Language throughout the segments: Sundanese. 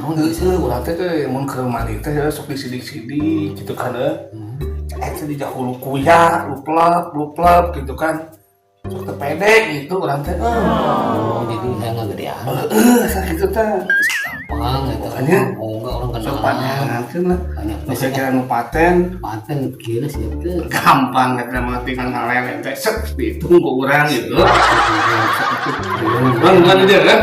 Naon? Heeh, urang teh teh mun keur mandi teh sok disidik-sidik gitu kan euy. Teh di hulu kuya, luplep, luplep gitu kan. Sok teu pede gitu urang teh. Oh, jadi hayang ngagedean. Heeh, sakitu teh. Gampang eta. Makanya. Oh, enggak orang Sok kenal. panyangankeun lah. Banyak. Nu kira nu paten paten kieu sih teh. Gampang eta mah tinggal ngalele teh set dihitung ku urang gitu. Bang, bukan dia kan?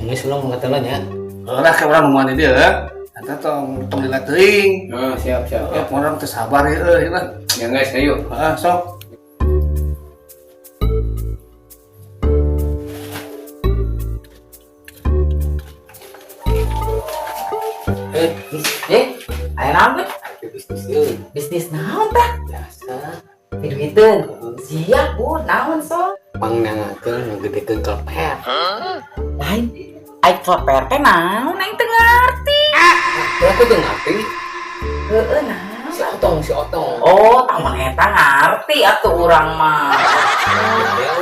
Ini sulang katelanya. Lah ke urang nungguan dia. Eta tong tong lila teuing. Oh, siap siap. Ya, urang teu sabar ya euy lah. Ya guys, ayo. Heeh, sok. Eh, Eh, aya naon teh? Bisnis euy. Bisnis naon tah? Biasa. Duiteun. Siap, Bu. Naon sok? Pangnangakeun ngagedekeun kelper. Lain ai kleper teh naon aing teu ngarti. Aku tuh ngerti. Heeh, naon? Si Otong, si Otong. Oh, taman eta ngarti atuh urang mah.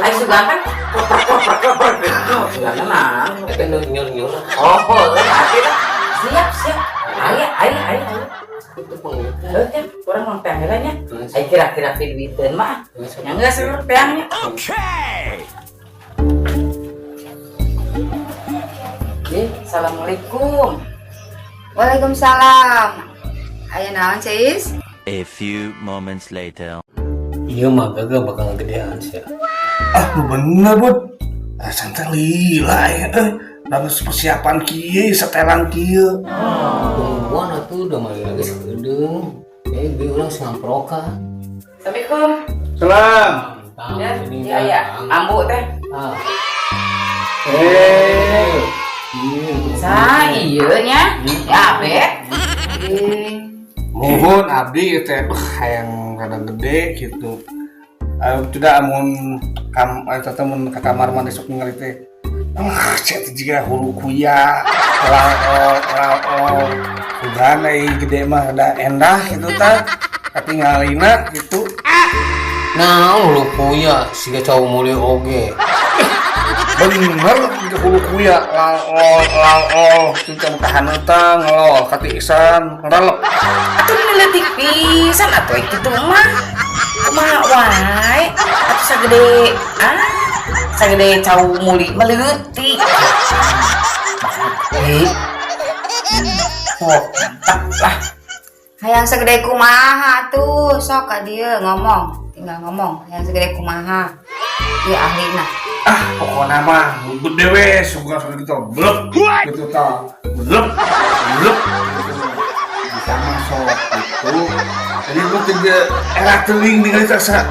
Ai sugan kan kleper kleper kleper gitu. Sugan naon? Eta nu nyur-nyur. Oh, heueuh ngarti lah. Siap, siap. Aya, aya, aya. Itu panggilkan. Heuh nya, urang mah teang heula nya. Ai kira-kira duiteun mah. Nya geus urang teang nya. Oke, assalamualaikum. Waalaikumsalam. Aya naon, Cis? A few moments later. Iya mah gagah bakal ngegedean sih. Ah, nu bener, Bud. Ah, santai lila ya euy. Bagus persiapan kieu, setelan kieu. Tungguan atuh udah mah lagi sekedeung. Eh, bi urang sengamprokan. Assalamualaikum. Salam. Ya, ya, ya. Ambu teh. Ah. Eh, Iya. Sa ieu nya. Ya, Be. Mohon abdi teh hayang rada gede gitu. Tidak amun kam eta teh mun ka kamar mandi sok ningali teh. Ah, cek teh jiga hulu kuya, lalol lalol. Udah euy gede mah rada endah gitu tah. Katingalina gitu. Nah, lu punya siga cowok mulia oge. Bener jiga hulu kuya, lalol lalol. Itu teh kahaneutang ngelol katiisan ngerelep. Atuh leutik pisan atuh kitu mah. Kumaha wae? Atuh sagede ah sagede cau muli mah leutik. Eh. Oh, mantap lah. Hayang segede kumaha tuh, sok ka dieu ngomong, tinggal ngomong. Hayang segede kumaha. Ieu ahlina. Ah, pokoknya mah gede we, suka suka gitu, blek gitu tah, blek, blek gitu. Bisa masuk gitu. Jadi gua tidak era teling ningali asa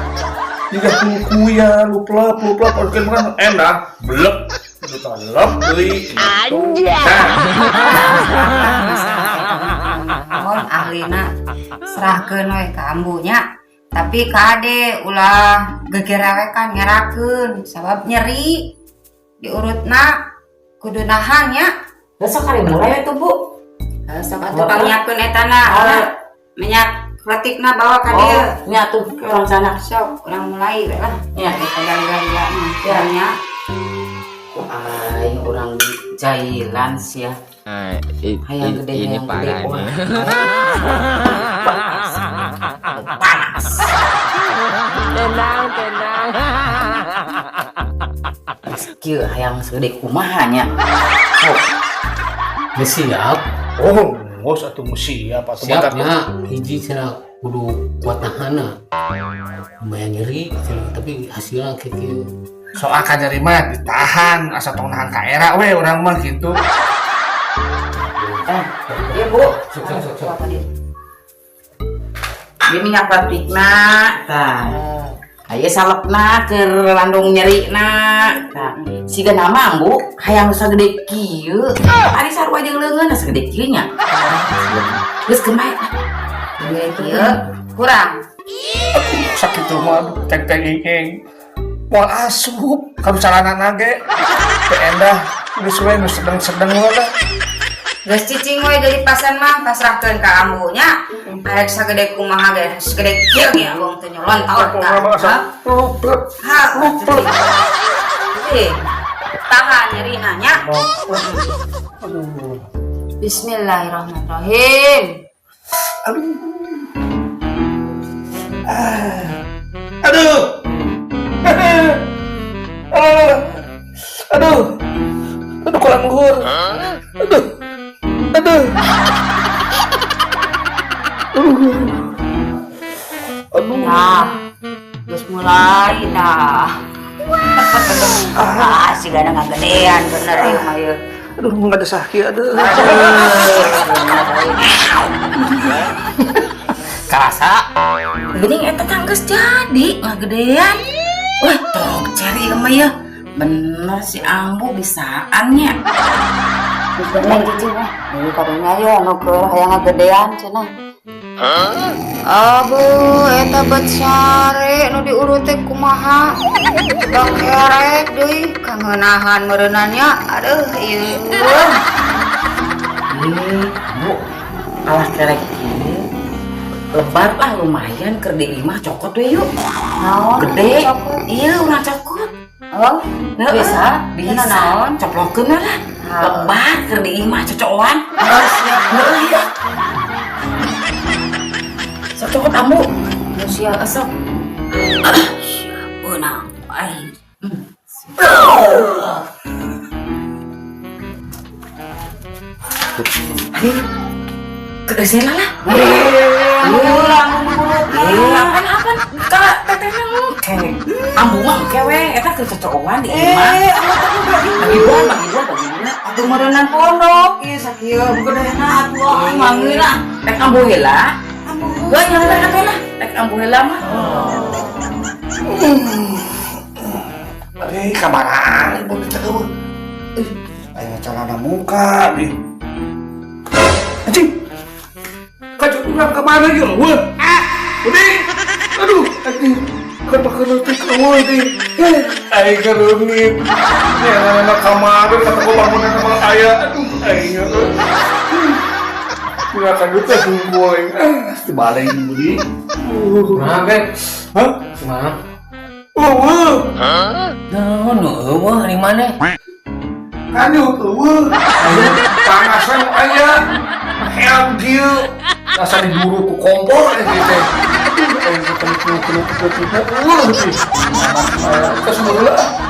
juga kuku ya, luplep, luplep, oke bukan enak, blek gitu tah, lep deui gitu. Nah, Mohon ahlina serahkeun we ka ambunya. Tapi kade ulah gegerawekan ngerakeun sabab nyeri diurutna kudu nahan nya. Geus sok kari mulai atuh, Bu. Heuh, sok atuh pangnyiapkeun etana. Minyak kletikna bawa ka dieu. Oh, nya tuh urang sana. Sok urang mulai we lah. Nya. Daripada lila-lila mah. Ya. Nya. Aing urang di jailan sia. Hayang gede, ini hayang gede. parah Wah. nih. Panas. Tenang, tenang. Kieu hayang segede kumaha nya. Oh, Geus siap. oh, ngos atuh mu siap atuh mantap. Siapnya hiji cenah kudu kuat nahanna. Lumayan nyeri cenah, tapi hasilnya kayak kieu. Soal ka nyeri mah ditahan, asa tong nahan ka era we urang mah gitu. Eh, iya Bu. Sok sok sok sok. Ieu minyak kletikna. Tah. Aya salepna keur landung nyerina. Tah, siga nama Bu, hayang sagede kieu. Ari sarua jeung leungeun sagede kieu nya. Geus kemae. Gede kieu kurang. Sakitu mah aduh teng teng ing ing. Moal asup ka calana ge. Teu endah geus we nu sedeng-sedeng we lah. Geus cicing we jadi pasan mah pasrahkeun ka ambunya. Arek sagede kumaha ge, segede kieu ge abong teu nyolontot ka. Luplep, Ha, luplep. Eh, Tahan nyerina nya. Bismillahirrahmanirrahim. Aduh. Ah. Aduh. Aduh. Aduh. Aduh, kurang luhur. Aduh. Aduh. Aduh. Aduh. Nah, geus mulai dah. Ah, sigana ngagedean bener ieu mah ieu. Aduh, nggak ada sakit. Aduh. Karasa. Geuning eta tah geus jadi ngagedean. Wah, tok cari ieu mah ya. Bener si Ambu bisaan nya. Geus bener cicing mah. Ieu karunya ye anu keur hayang ngagedean cenah. Abu, eta bet sare nu diurut teh kumaha? Bakerek deui kangeunahan meureunana nya. Aduh, ieu. Ih, Bu, alah kerek ieu. Lebar lah lumayan keur di imah cokot we yuk. Naon? Gede. Cokot? Iya, urang cokot. Oh, Heeh, bisa? Bisa. Cenah naon? Coplokeun lah. Lebar keur di imah cocokan. Oh, siap. Heeh, iya. Sok cokot Ambu. Ya, siap. Sok. Siap. Beunang. Aing. Ke lah. Apa ka tetehna engke. Ambu mah engke we, eta keur cocokan di imah. Eh, anu teh Bagi dua, bagi dua, bagi dua. Atuh meureunnan pondok ieu sakieu geudena atuh ah mangeuna. Rek ambu heula. Ambu. Gua nyampe atuh lah. Rek ambu heula mah. Eh, kamarana ibu kita eueuh. Eh, aya celana muka nih. Anjing. Kajut urang ka mana ieu eueuh? Ah, udah. Aduh, anjing. Kan pakai teh eueuh teh. Eh, aing kereungit. Nih anak kamari kata gua bangunan sama aya. Aduh, aing eueuh. Punya kajut teh hungkul aing. Eh, dibalik budi. Kumaha, Beb? Hah? Kumaha? Eueuh. Naon nu eueuh di mana? Kanyut eueuh. Panasan aya. Helm kieu. Asa diburu ku kompor eh gitu. Aduh, aing teh kudu kudu kudu kudu eueuh teh. Kita semua heula.